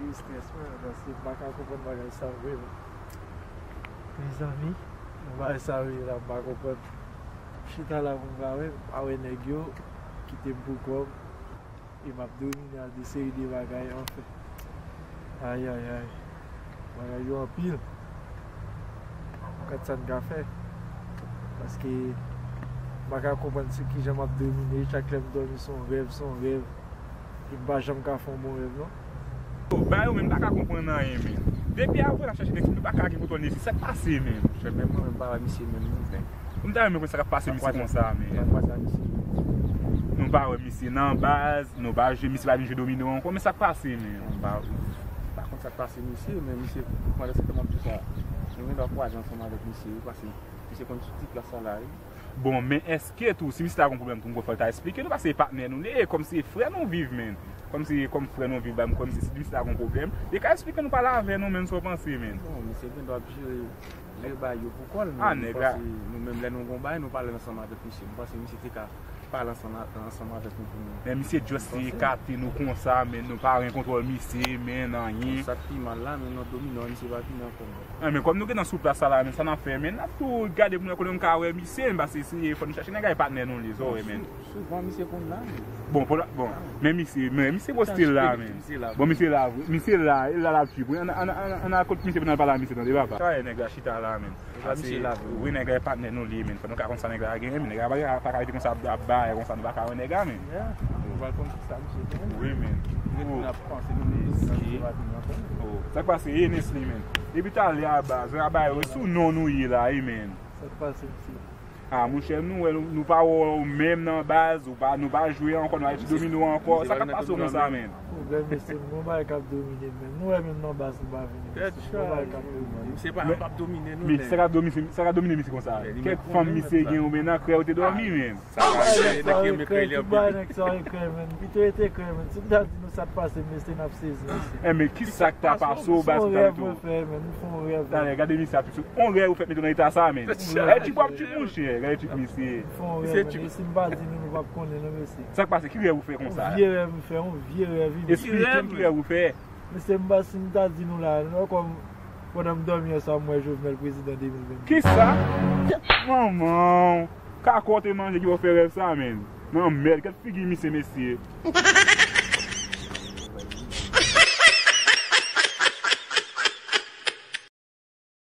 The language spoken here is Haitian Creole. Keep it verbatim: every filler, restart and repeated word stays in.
Li strès mwen, paske m pa ka konprann bagay sa vre, non. Mezanmi, yon bagay sa vre la, m pa konprann. M chita la pou m pa wè, m pa wè nèg yo, kite m pou kò m, e m ap domine ak de seri de bagay, anfen. Ayayay, bagay yo anpil. Gad sa n ka fè. Paske m pa ka konprann se kijan m ap domine. Chak lè m dòmi, se yon rèv, se yon rèv. E m pa janm ka fè yon bon rèv, non. Yo, bagay yo menm, m pa ka konprann anyen, men. Depi apre n ap chache nèg, nou pa ka gen kontwòl nèg, sa k pase, men? Frè, menm mwen menm, m pa wè misye menm, non, men. M ta renmen konn sa k ap pase misye konsa, men. Sa k pase a misye? Nou pa wè misye nan baz, nou pa jwe, misye pa vin jwe domino ankò, men sa k pase, men? M pa, m pa konn sa k pase misye, men misye, pandan se tan m ap di sa, nou gen dwa kwaze ansanm avèk misye, wi, paske misye konn sou ti plas sa la, wi. Bon, men èske tou, si misye ta gon pwoblèm tou, m kwè fò l ta esplike nou, paske se patnè nou li ye, kòmsi se frè nou viv, men. Kòmsi, kòm frè nou viv, ba m, kòmsi si misye ta gon pwoblèm, li ka esplike nou, pale avè nou, men, sa w panse, men. Bon, misye gen dwa ap jere, jere bagay yo pou kò l, men m panse nou menm lè nou gon bagay, nou pale ansanm avèk misye. M panse misye te ka pale ansanm, ansanm avèk nou pou nou. Men misye just ekate nou konsa, men nou pa gen kontwòl misye, men anyen. Sa k pi mal la, men nan domino, misye pa vini ankò, men. Ah, men kòm nou gentan sou plas sa la, men sa n ap fè, men n ap tou gade pou nou wè kote nou ka wè misye, men paske se, fò nou chache nèg la, e patnè nou li, sa w wè, men. Souvan misye konn la, men. Bon, pou la, bon, men misye, men misye poste la, men. Bon, misye la vre, misye la, e la l ap swiv. Ann, ann, ann, ann al kot misye pou n al pale a misye, tande papa. Sa e nèg la chita la, men. Wi, nèg la e patnè nou li ye, men. Fò nou ka konn sa nèg la genyen, men nèg la pa, pa ka rete konsa ap, ap bay konsa, nou pa ka wè nèg la, men. Nou pral konn kisa misye genyen. Wi, men. Ret n ap panse nou menm tou, nan misye pa vini ankò. Oh, sa k pase, e Nesly, men. Depi talè a baz, a bay, sou non nou ye la, wi, men. Sa k pase, mesye? Ah, monchè, nou wè, nou, nou pa wè w menm nan baz, ou pa, nou pa jwe ankò, nou pa jwe domino ankò. Sa k ap pase w konsa, men? Pwoblèm, mesye, m gon bagay k ap domine m, men. Nou wè menm nan baz, nou pa vini, mesye. M gon bagay k ap domine m. Misye pa, p ap domine nou, men. Sa k ap domine, sa k ap domine misye konsa? Kèk fanm misye gen oubyen nan krè ou te dòmi, men. Sa pa vre, nèg yo rekreye li anpil. Nèg sa rekreye, men. Pito yo te kreye, men. Si m ta di nou sa k pase, mesye, n ap sezi, mesye. Eh, men ki sa k ta pase w, baz, ou ta mete w? Talè, gade misye ap On rèv ou fèk mete w nan eta sa, men. Gade tip w ap tip, monchè. Gade tip misye. Fè yon rèv, men si m pa di nou, nou p ap konnen, non, mesye. Sa k pase? Ki rèv ou fè konsa? Yon vye rèv m fè, yon vye rèv, wi. Esplike m ki rèv ou fè. Mesye, m pa, si m ta di nou la, non, kòm pandan m dòmi yè swa, m wè Jovenel prezidan de mil vennde. Kisa? Manman w. Kakò w te manje ki fè w fè rèv sa, men. Nan mèd, gad figi misye, mesye.